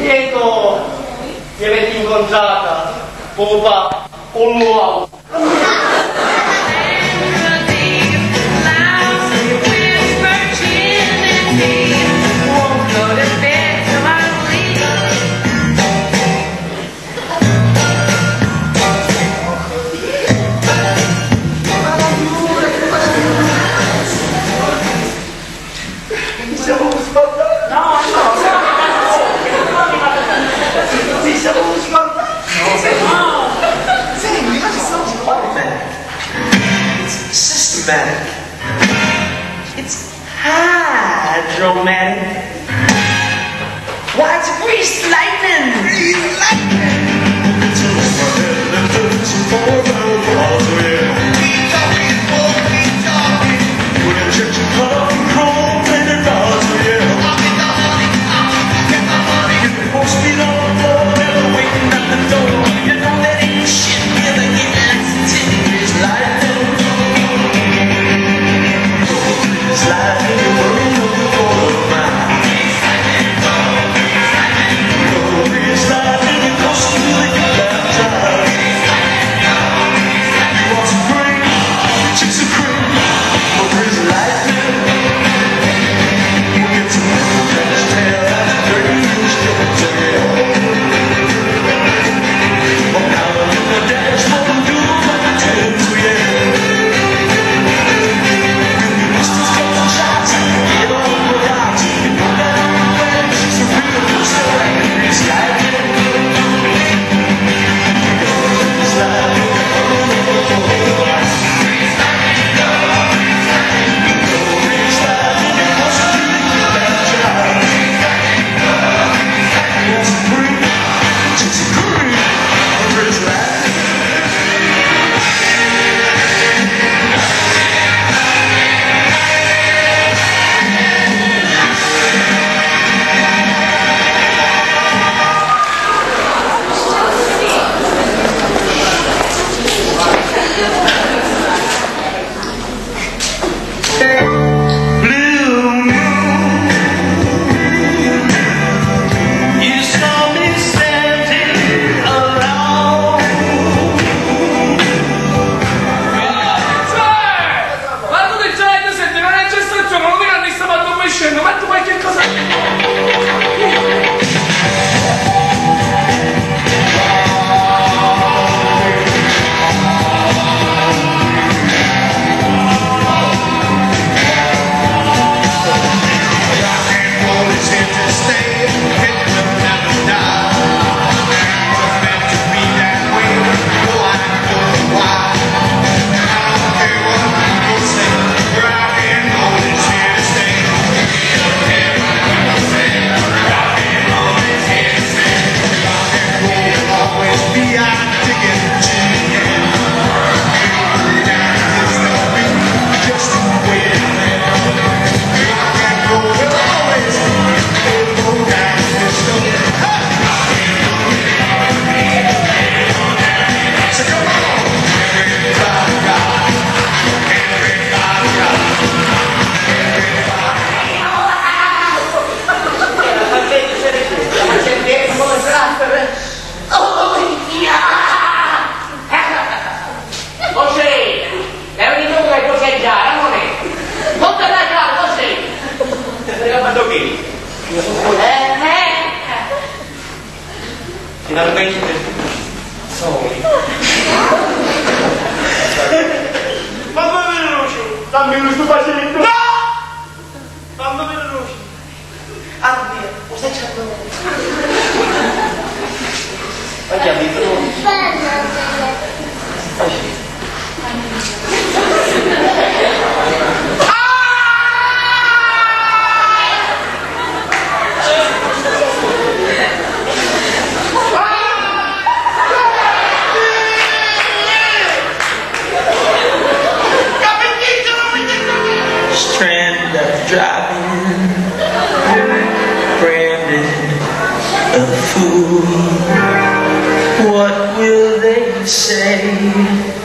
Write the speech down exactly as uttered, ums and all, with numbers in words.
Chieto mi avete incontrata, pupa, un uomo. Mi siamo sbagliati. No, no, no. Mi siamo sbagliati. No, no. Sì, mi siamo sbagliati. It's systematic. It's hydromatic. Why, it's greased lightning! Greased lightning! Blue moon, you saw me standing alone. Ma tu ti già hai sentito, non è c'è stazione, non mi hanno visto, ma tu mi scendo, ma tu fai che cosa? Così, è un nome così già, amore. Non te la già, così. Te frega, ma tu chi? Eh, eh. Finalmente. Sorry. Fammi vedere, Lucio. Dammi questo faceletto. No! Fammi vedere, Lucio. Ah, mira, cosa c'è? Oggi ha visto? Stranded, I'm driving, branded a fool. What will they say?